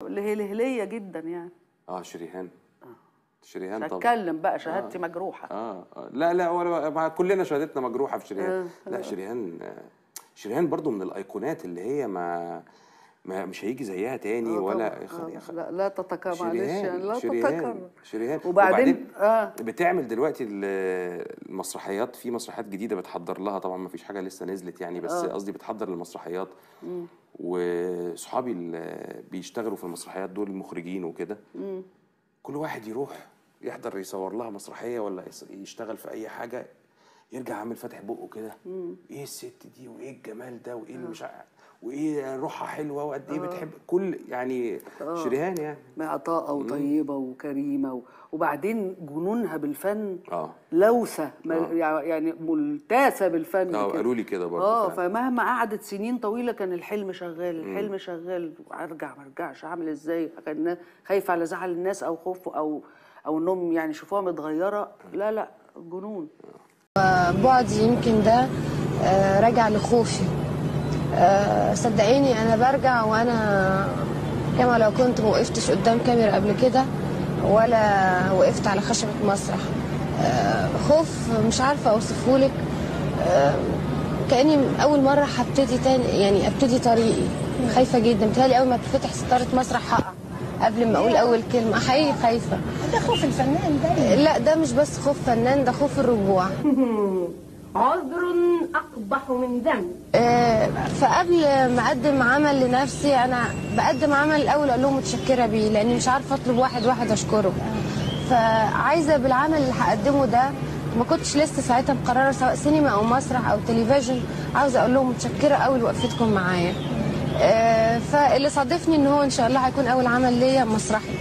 اللي هي الهليه جدا يعني. شريهان. شريهان طبعا. اتكلم بقى، شهادتي مجروحة. لا لا، ولا كلنا شهادتنا مجروحة في شريهان. لا شريهان، شريهان برضو من الايقونات اللي هي ما مش هيجي زيها تاني. ولا لا لا تتكرر، معلش يعني لا تتكرر شريهان. وبعدين بتعمل دلوقتي المسرحيات، في مسرحيات جديدة بتحضر لها طبعا، ما فيش حاجة لسه نزلت يعني، بس قصدي بتحضر المسرحيات. وصحابي اللي بيشتغلوا في المسرحيات دول المخرجين وكده، كل واحد يروح يحضر يصور لها مسرحية ولا يشتغل في اي حاجة، يرجع عامل فاتح بقه كده، ايه الست دي وايه الجمال ده وايه اللي مش وايه روحها حلوة وقد ايه بتحب كل يعني. شريهان يعني معطاءه وطيبة وكريمه وبعدين جنونها بالفن. لوثه يعني ملتاسه بالفن. قالوا لي كده برضه. فمهما قعدت سنين طويلة كان الحلم شغال، الحلم شغال، ارجع ما ارجعش، اعمل ازاي، كان خايفة على زعل الناس او خوف او انهم يعني يشوفوها متغيرة. لا لا، جنون. بعدي يمكن ده راجع لخوفي. صدقيني انا برجع وانا كما لو كنت ما وقفتش قدام كاميرا قبل كده ولا وقفت على خشبة مسرح. خوف مش عارفة اوصفهولك، كأني اول مرة هبتدي تاني، يعني ابتدي طريقي. خايفة جدا، بتهيألي اول ما تفتح ستارة مسرح هقع قبل ما اقول اول كلمة. حقيقي خايفة. ده خوف الفنان ده. لا ده مش بس خوف فنان، ده خوف الرجوع. عذر اقبح من ذنب. فقبل ما اقدم عمل لنفسي، انا بقدم عمل الاول اقول لهم متشكره بيه، لاني مش عارفه اطلب واحد واحد اشكره. فعايزه بالعمل اللي هقدمه ده، ما كنتش لسه ساعتها مقررة سواء سينما او مسرح او تلفزيون، عاوزه اقول لهم متشكره قوي لوقفتكم معايا. فاللي صادفني ان هو ان شاء الله هيكون اول عمل ليا مسرحي.